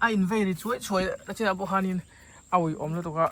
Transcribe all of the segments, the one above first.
A in vei ri chuai chuai a chinah pawh khanin a uiawm lutuk a.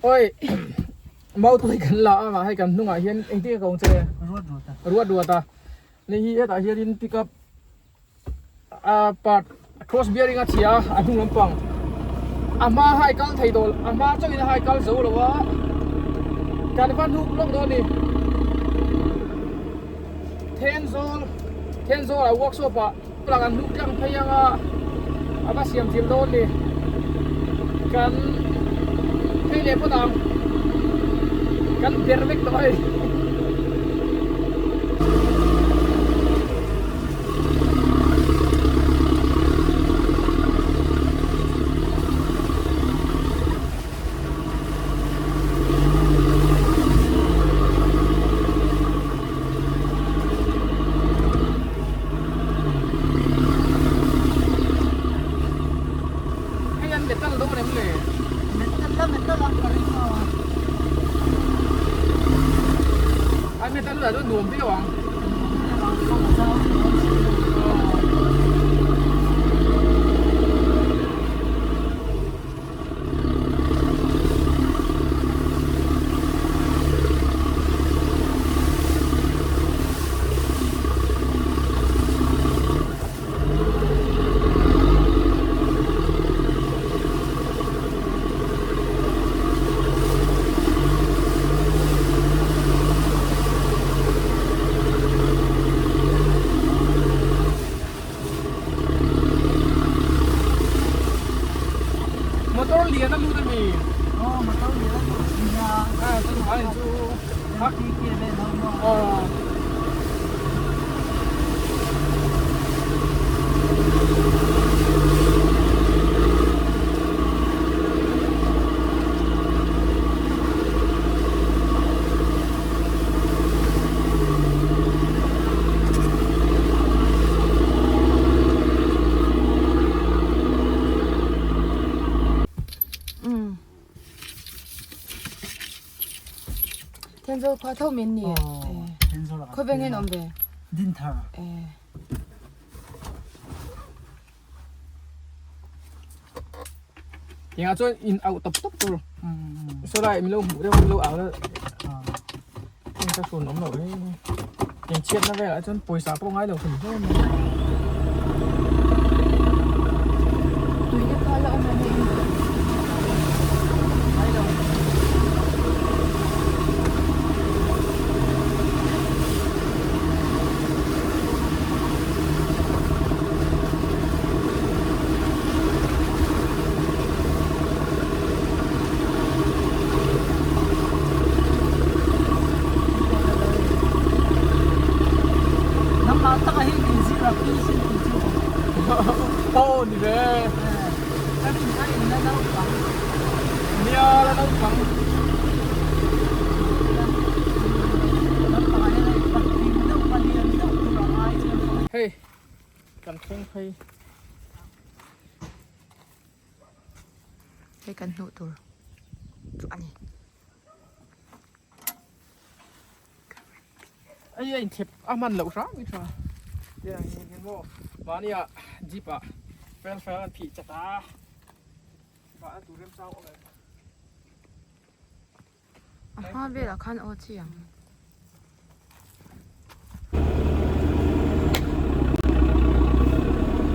Oi mau tui kan la a mah hei kan hnungah hian engtin nge ka awm che Ruat ruat a. Ruat ruat a. Ni hi hetah hianin pick up a part cross bearing a chhia a hnung lampang a hma hai kal thei tawh a hma chauhin a hai kal zo lo a kan va hnuk lawk dawn a ni Thenzawl Thenzawl ah workshop ah lang an hnuk tlang phei ang a a va siam chilh dawn a ni kan phei leh phawt ang kan ber vek tawh a ni. Hei an metal dawn em le? Metal la metal a ka ring a. Ai metal lah chuan nuam viau ang. Motor lian a lut a mi? Aw motor lian a lut nia. A chu ai chu MTK vel ho maw? Aw. Thenzawl khua tho min ni. Khawveng in awm ve. Dinthar. Tinga chuan in auh tawp tawp tur. Saw lai min lo hmuh deuh min lo au na. Heng ka hrun awm loh reng reng. Eng chhiatna velah chuan pawisa pawh ngai lo hrim hrim a ni. Tuina kha la awm em hei. Ngai lo. Nangmah taka hi kei zira pi sin ti chu. Aw ni ve. Ka rin a in la naupang. Nia la naupang. Naupang ah hian hei patling deuh palian deuh tur a ngai chuan. Hei kan thleng phei. Hei kan hnuh tur chu a ni. Hei a inthlep a hman loh hram i tha. Tiang hian maw mahni ah jeep ah fel fel an phih chat a. Vahna tur remchang awm em. A hma velah khan aw chi ang.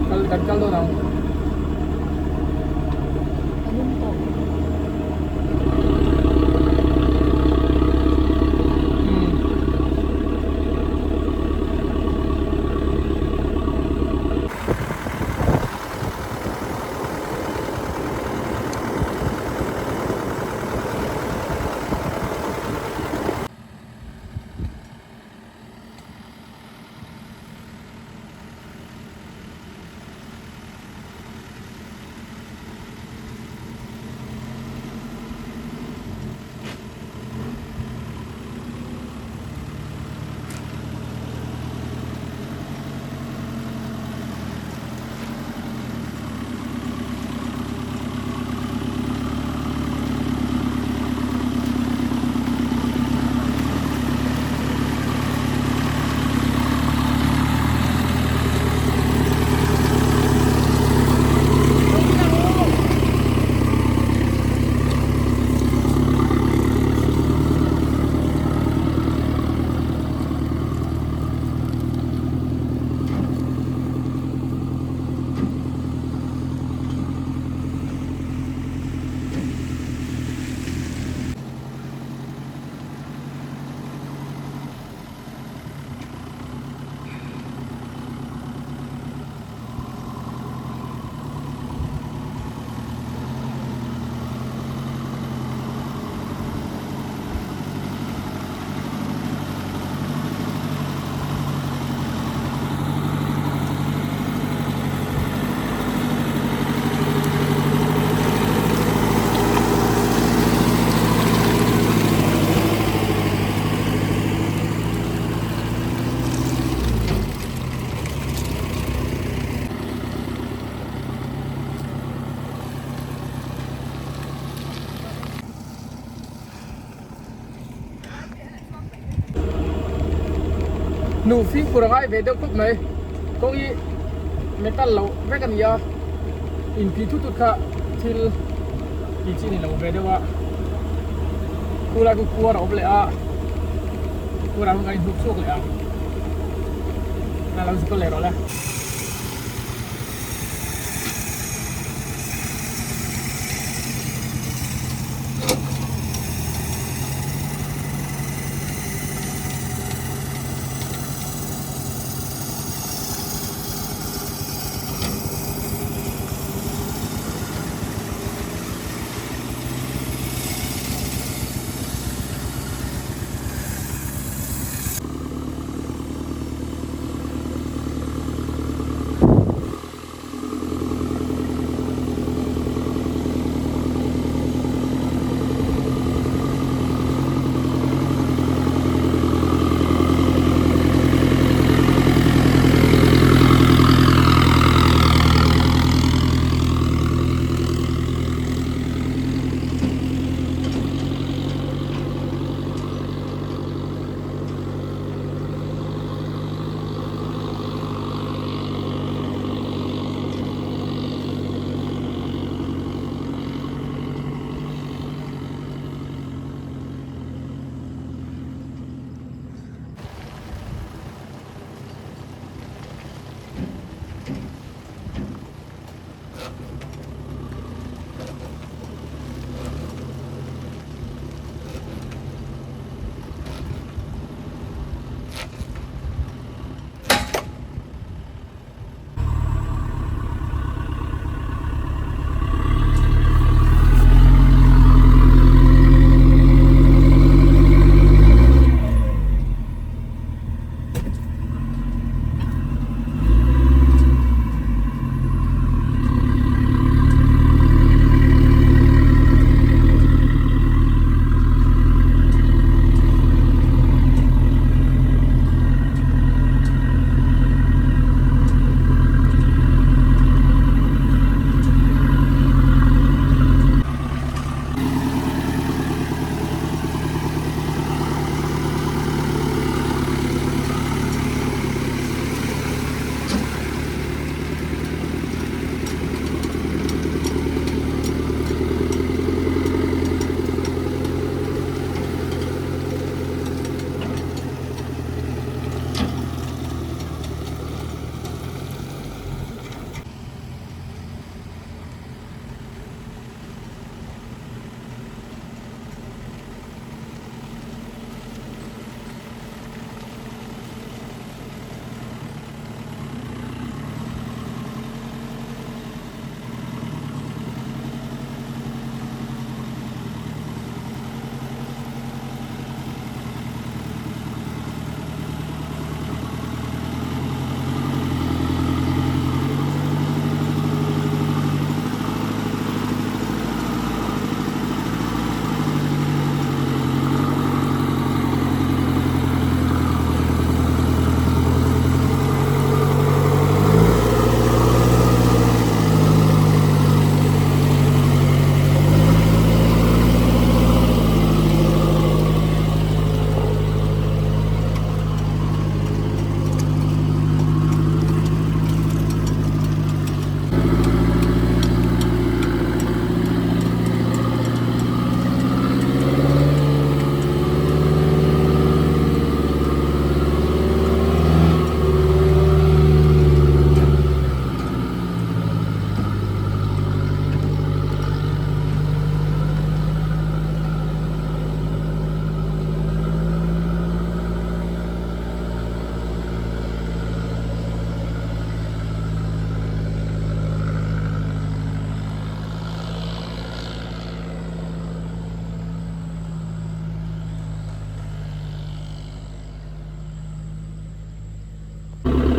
Kal kan kal dawn ang. A lum tawh. Hnuh fimkhur a ngai ve deuh khawp mai. Kawng hi metal loh vek a ni a, inphih thut thut kha thil tih chi a ni lo ve deuh a. Khulai khu khuar a awm leh a, khuarah khan kan inhnuk chhuak leh ang. A lo zuk leh rawh le.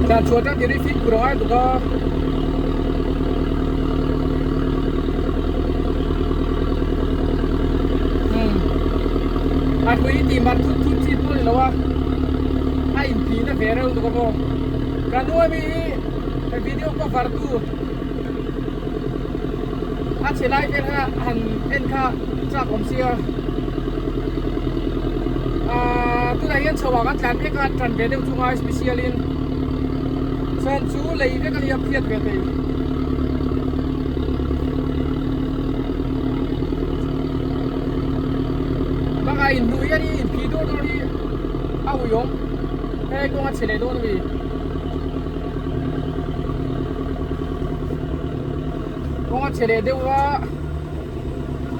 Tlan chhuah tan tiri fit kur angai tuk a. A hlui tih mar thut thut chi pawh a ni lo a, a inphih na ve reuh tuk a maw. Ka nu ami hi he video cover tu a chhe lai vel kha han en kha chak awm sia. Tunah hian chho ah kan tlan mek a, tan ve deuh chu ngai special in chuan chu lei vek a nia phiat ve thei. Bakah inhnuh hian i inphih dawr dawr hi a uiawm hei kawng a chhe leh dawn a mi. Kawng a chhe leh deuh a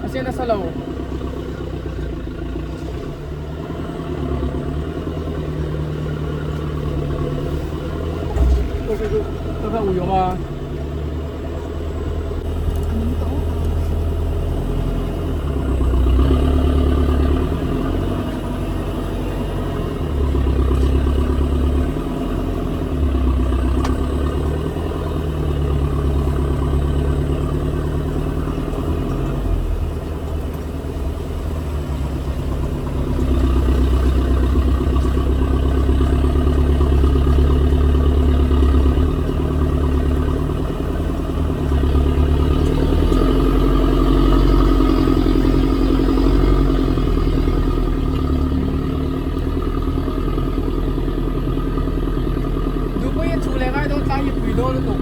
a che nasa lo. Ka ui awm a. Duhpui a chhuh leh ngai dawn tlai hi pui dawn lutuk.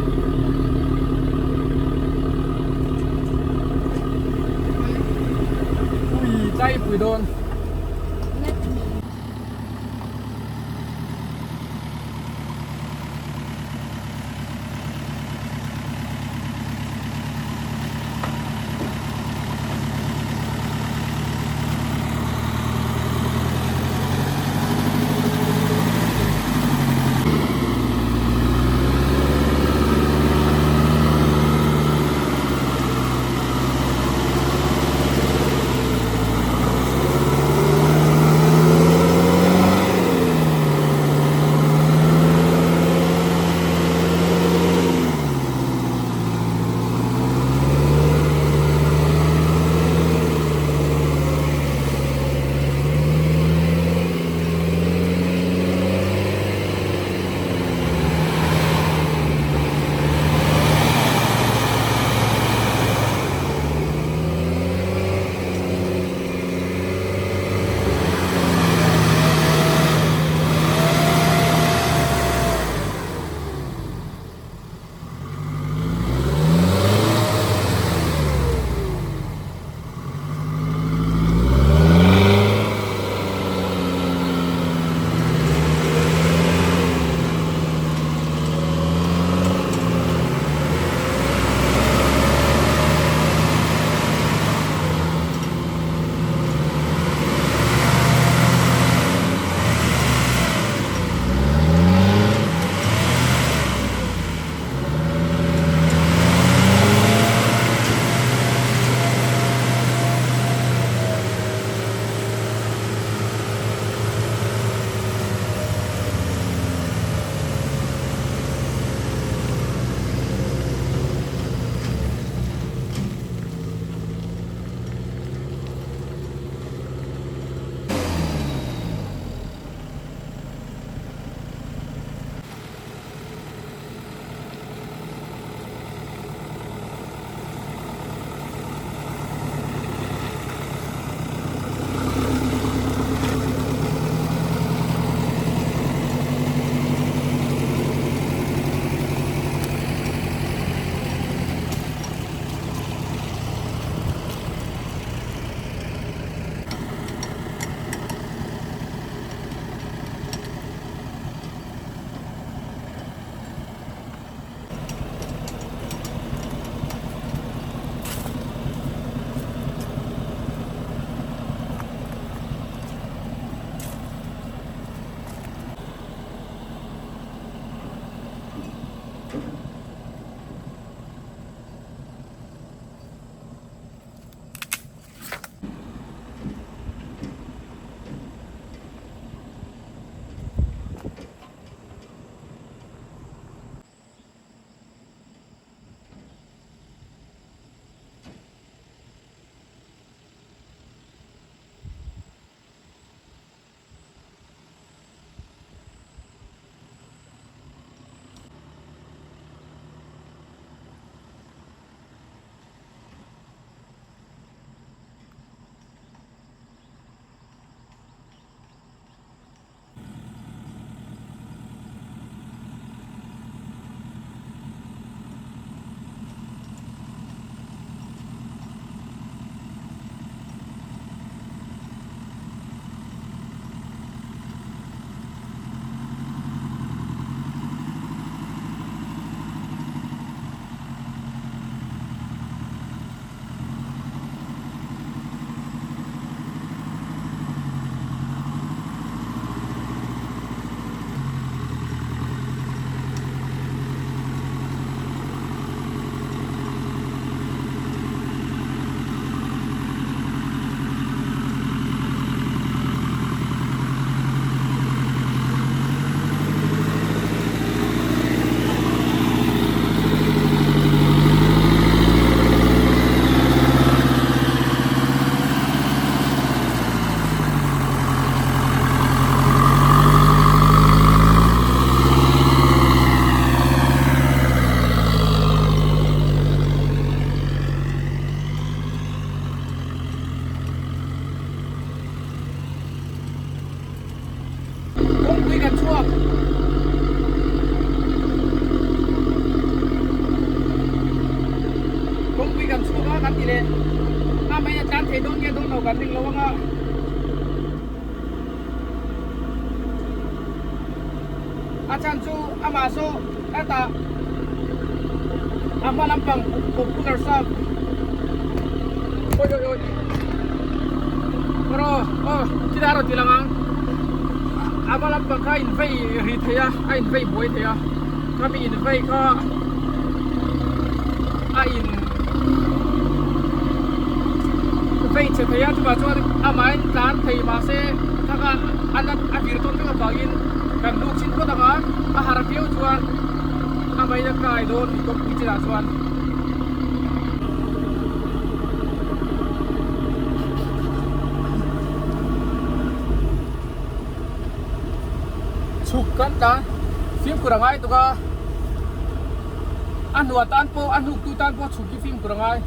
Ui tlai pui dawn. thei dawn nge dawn lo kan ring lo anga. A chhan chu amah saw hetah a hma lampang popular sa oi oi oi rawh aw chutah a rawn ti lang ang a hma lampang kha a invei ri thei a a invei buai thei a khami invei kha a in vei chhe thei a chuvah chuan amahin tlan thei mahse thaka a nat a vir tawn vek avangin kan luk chin phawt ang a a har viau chuan a main a kai dawn ni kawngpui chinah chuan. Chhuk kan tlan fimkhur a ngai tuk a a hnuah tan pawh a hnuktu tan pawh chhuk hi fimkhur a ngai.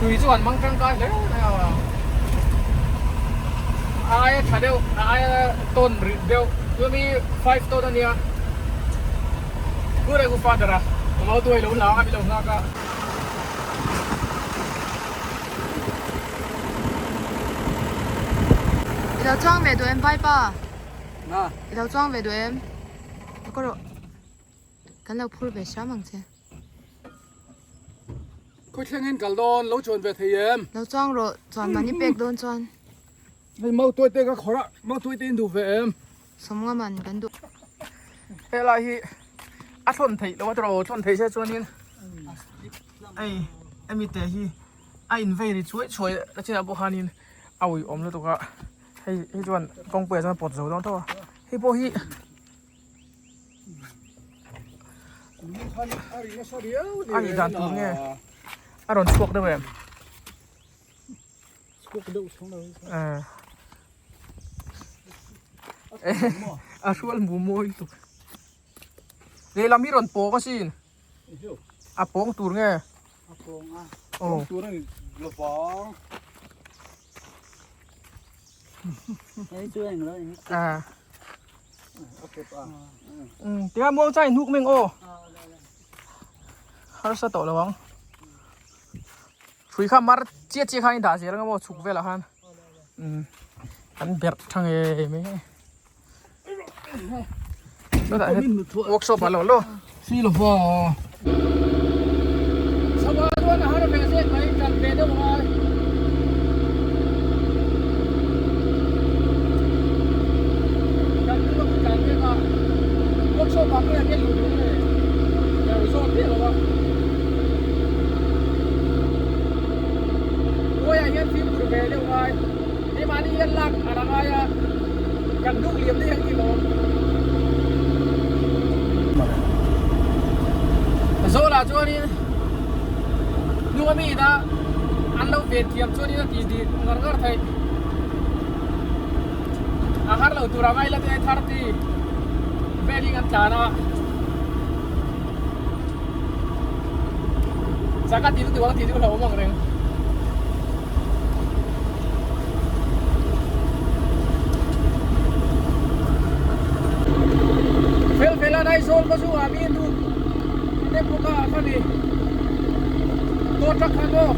Hrui chu an hmang tangkai hle mai a, a aia tha deuh a aia tawn rih deuh tuna mi five tawn a nia Pu Regu father a mau tuai lo hlang a mi lo nghak a. I lo chuang ve duh em vaipa? I lo chuang ve duh em? Ka rawh kan lo phur ve hram ang che. Khawi thlengin kal dawn lo chuan ve thei em? Lo chuang rawh chuan mahni pek dawn chuan. Hei mautuai te ka khawrh a, mautuai te in duh ve em? Sawmnga man kan duh. Helai hi a thlawn theih loh a tiraw thlawn theih se chuanin hei hemi te hi a invei ri chhuai chhuai a chinah pawh khanin a uiawm lutuk a hei hei chuan kawngpuiah chuan a pawt zo dawn tho a hei pawh hi. A nih dan tur nge a rawn chhuak deuh em? A hrual mu mawi lutuk. Lehlam hi rawn pawng asin. A pawng tur nge? A pawng a. Pawng tur a ni lovang. Hei chu eng lo eng. À. Tia muang chai hnuk meng aw. Harsa tawh lo ang. Hrui kha mar chiah chiah khan i dah zel ang maw chhuk velah khan. An berh tha ngei mai hei. Chutah hian workshop ah lo lo. Si lo va. Chhawah chuan a har ve zek mai tan ve deuh angai. Kan hnung a tlan mek a, workshop ah pawh hian luh duh nge ber zawt miah lo a. Khawiah hian fimkhur ve deuh ngai. Keimahni hian lak a la ngai a, kan hnuk liam daih ang tih lawm. Zawlah chuanin hnung ami ina an lo ven thiam chuanin a tih dik ngar ngar theih. A har lo tur ang aila te 30 velin an tlan a. Chaka ti lutuk ang tih chu ka hlauhawm ang reng. Fel fel a Aizawl ka chu ah mi nu te pawh ka kha ni tow truck khan aw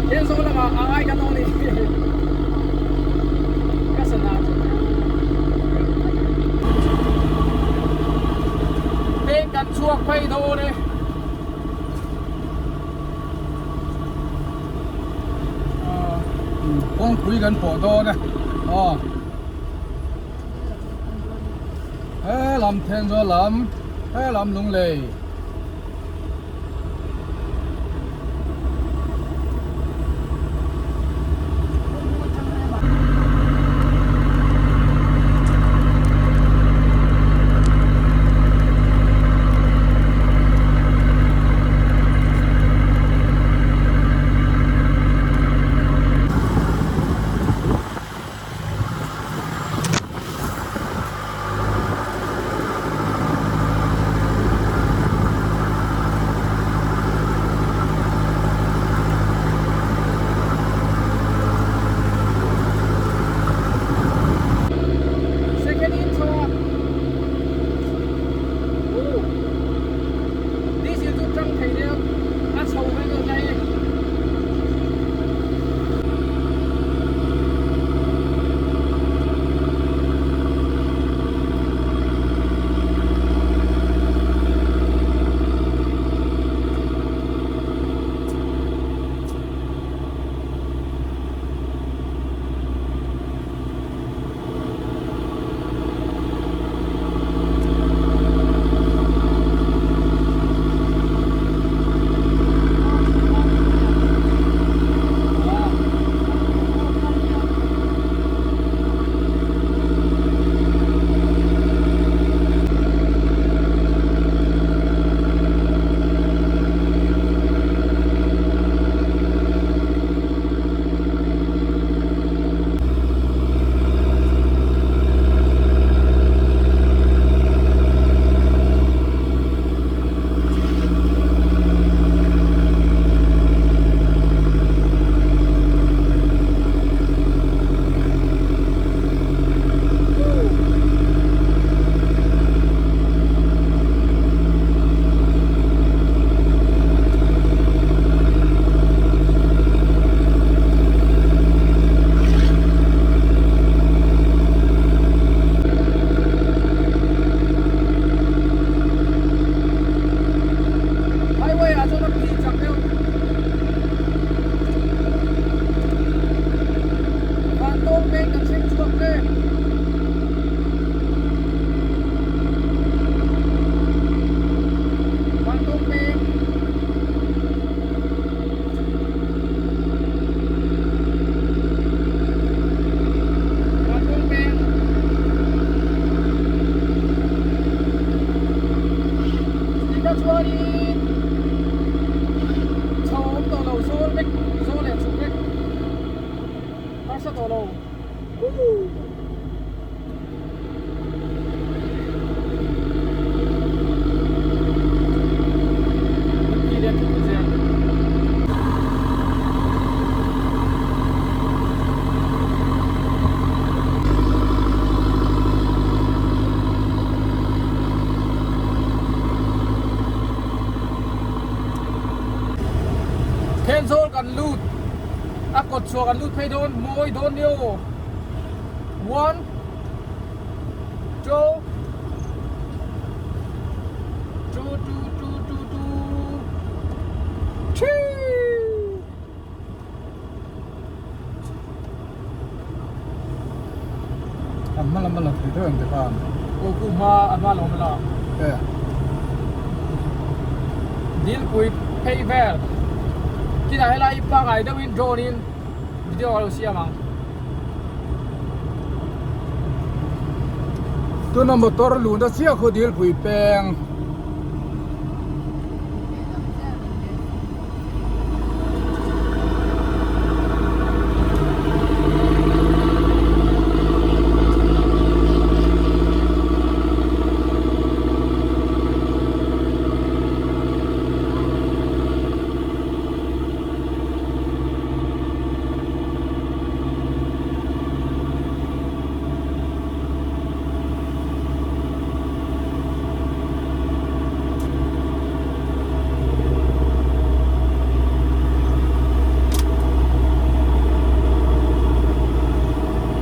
Thenzawl lamah a ai ka dawn ni ka sana chu peng kan chhuak phei dawn e. Kawngpui kan pawh dawn e aw he lam Thenzawl lam he lam Lunglei. Second intro a Diesel chu tang thei deuh a chho vek a zai e. Highway ah chuan a phih chak deuh. Van tawng veng kan thleng chhuak te. Van tawng veng. Van tawng veng. Tika chuanin chho awm tawh lo zawl vek zawl leh chhuk vek harsa tawh lo. Thenzawl kan lut a kawt chhuah kan lut phei dawn mawi dawn nia aw one two two two two two two three A hma lam a la thei deuh ang te khan. Aw ku hma a hma lo awm la. E. Dilpui phei vel. Tinah helai i pangai deuhin drone in video a lo siam ang. Tuna motor luhna chiah khu Dilpui peng.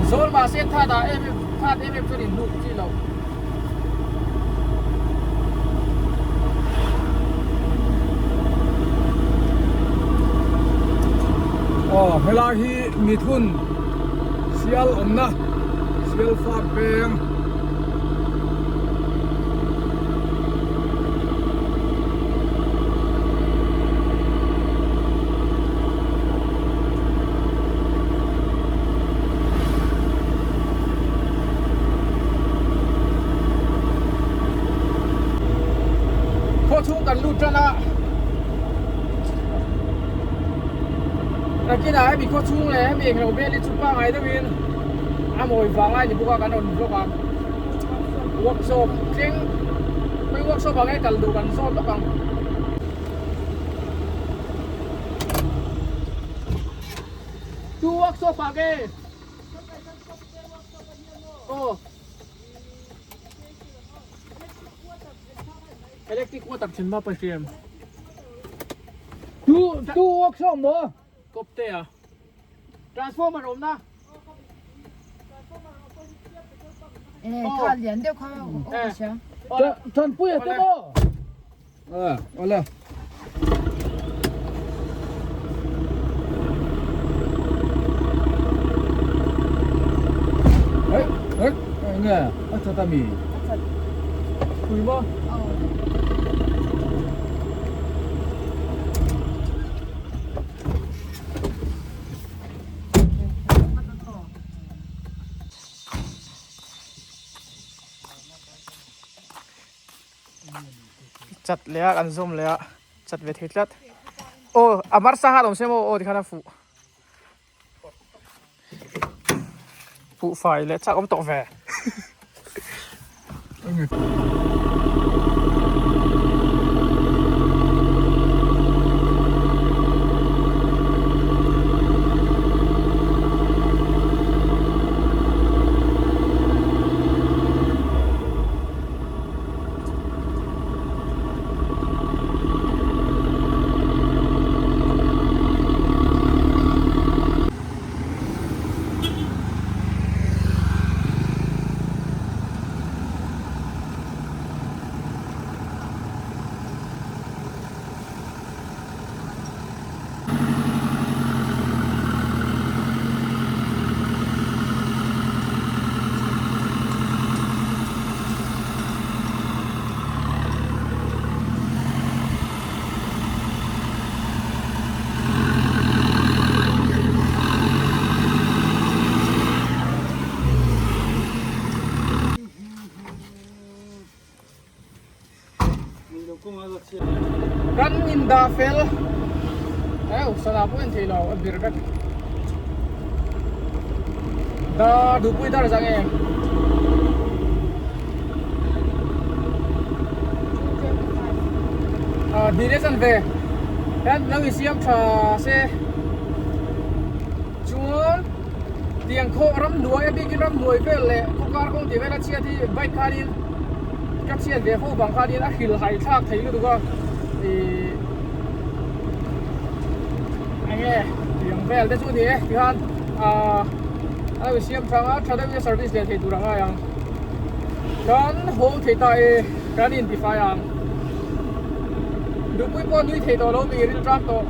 Zawl mahse that ah em em that em em chuan inhnuk chi lo. Aw helai hi. Mithun Sial awmna Sial Farm peng. Khaw chhung kan lut tan a, nakinah hemi khaw chhung leh hemi englo vel hi chu pangngai deuhin a mawi vang lai ni bawk a kan rawn vlog ang. Workshop thleng khawi workshop ah nge kal duh kan zawt lawk ang. Tu workshop ah nge? Aw. Electric water thin ma pahriam. Tu tu workshop maw? Kawp te a. Transformer awm na. Eh, kha lian deuh kha awm ka hria. Tanpui a te maw? A, awle. Hey, hey, nge, a chat ami? A chat. Pui maw? Aw. Chat leh a kan zawm leh a chat ve thei tlat aw a mar sangha awm se maw aw tikhan a fuh fuh fai leh chak awm tawh ve. Kan in dah fel eh sana pawh en thei lo a bir vek dar duhpui dar zang e ah dile chan ve hian lo insiam tha se chuan tiang khawh ramhnuai a bikin ramhnuai vel leh khawkar kawng tih vel a chhiat hi bike khanin ka chhiat ve fo vang khanin a hrilhai thlak thei lutuk a ihh enge tiang vel te chu a ni e tikhan ahh a lo insiam hrang a tha deuhin a service leh thei tur a ngai ang kan haw thei ta e kan intifai ang nupui pawh nui thei tawh lo mi rilṭam tawh.